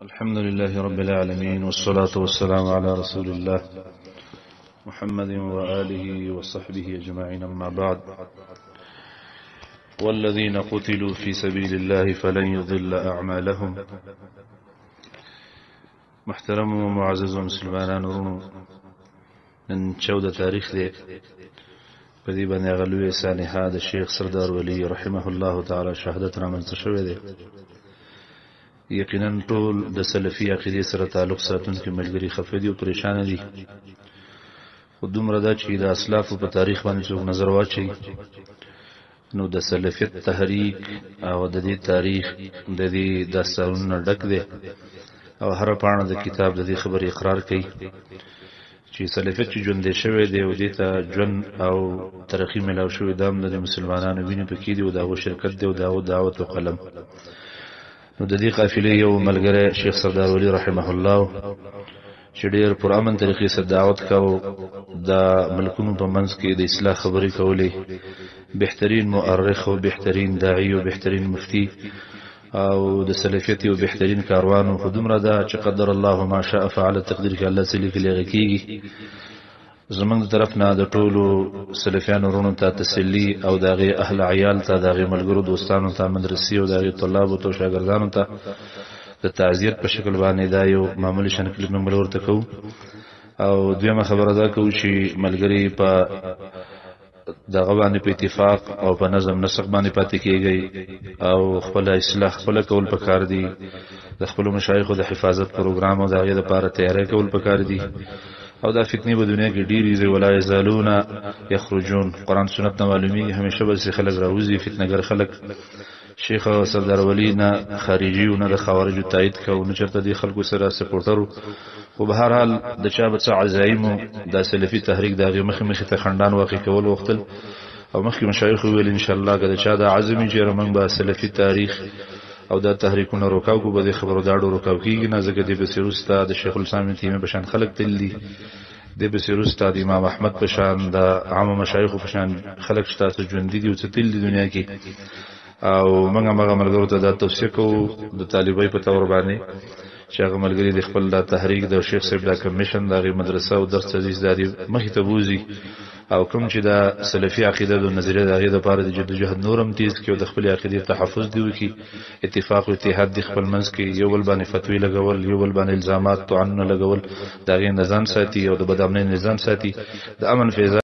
الحمد لله رب العالمين، والصلاة والسلام على رسول الله محمد وآله وصحبه أجمعين، أما بعد. والذين قتلوا في سبيل الله فلن يضل أعمالهم. محترم و معزز مسلمانانو، نن 14 تاریخ دی. په دې باندې هغه لویه سانحه د شیخ سردار ولي رحمه الله تعالی شهادت رامنځته شوی دی. یقینا ټول د سلفي عقیدې سره تعلق ساتونکي ملګري خفه دي او پریشان دي، خو دومره ده چې د اسلافو په تاریخ باندې څوک نظر واچوي نو د سلفیت تحریک او د دې تاریخ د دې داستانونو ډک دی، او هره پاڼه د کتاب د دې خبرې اقرار کوي چې سلفیت چې ژوندی شوی دی او دې ته ژوند او ترقي میلاو شوې ده، هم د مسلمانانو وینې پکې دي او د هغو شرکت دی او د هغو دعوت او قلم. نو د دې قافلې یو ملګری شیخ سردار ولي رحمه الله چې ډېر پر امن طریقې سره دعوت کاوه، د ملکونو په منځ کې د اصلاح خبرې کولې، بهترین مؤرخ او بهترین داعي او بهترین مفتی او د سلفیت یو بهترین کاروان. خو دومره ده چې قدر الله ما شاء فعل، تقدیر کې الله څه لیکلي هغه کېږي. زمونږ د طرف نه د ټولو سلفیانو وروڼو ته تسلي او د هغې اهل عیال ته، د هغې ملګرو دوستانو ته، مدرسې او د هغې طلابو ته او شاګردانو ته د تعزیت په شکل باندې دا یو معمولي شان کلپ موږ ورته کوو. او دویمه خبره دا کوو چې ملګري په دغه باندې په اتفاق او په نظم نسق باندې پاتې کیږي او خپل اصلاح خپل کول پکار دي، د خپل مشایخو د حفاظت پروګرام او د هغې لپاره تیاری کول پکار دي. او دا فتنې په دنیا کې ډېرې دي، ولا یزالون یخرجون، قرآن سنت نه معلومیږي، همیشه به داسې خلک راوځي فتنهګر خلک. شیخ سردار ولي نه خارجي او نه د خوارجو تایید کوو، نه چېرته دې خلکو سره سپورټر. خو بهرحال د چا به څه عزایمو دا سلفي تحریک د هغې مخې مخې ته خنډان واقع کول غوښتل. او مخکې مشایخو وویل انشاءالله که د چا دا عزم وي چې موږ به سلفي تاریخ او دا تحریکونه روکاو کو، به دې خبرو داړو روکاو کېږي نه، ځکه دې پسې وروسته د شیخ الاسلام ابن تیمیه په شان خلک تللي دي، دې پسې وروسته د امام احمد په شان د عامو مشایخو په شان خلک چې تاسو ژوندي دي او څه تللي دي دنیا کې. او موږ هم هغه ملګرو ته دا توصیه کوو د طالبۍ په طور باندې چې هغه ملګري د خپل دا تحریک د شیخ صاحب دا کمیشن د هغې مدرسه او درس تدریس د دې مخې ته بوځي، او کوم چې دا سلفي عقیده د نظریه د هغې دپاره د جدوجهد نور هم تیز کړي او د خپلې عقیدې تحفظ دې وکړي، اتفاق او اتحاد دې خپل منځ کې، یو بل باندې فتوی لګول، یو بل باندې الزامات طعنونه لګول د هغې نه ځان ساتي او د بدامنۍ نه ځان ساتي، د امن فضا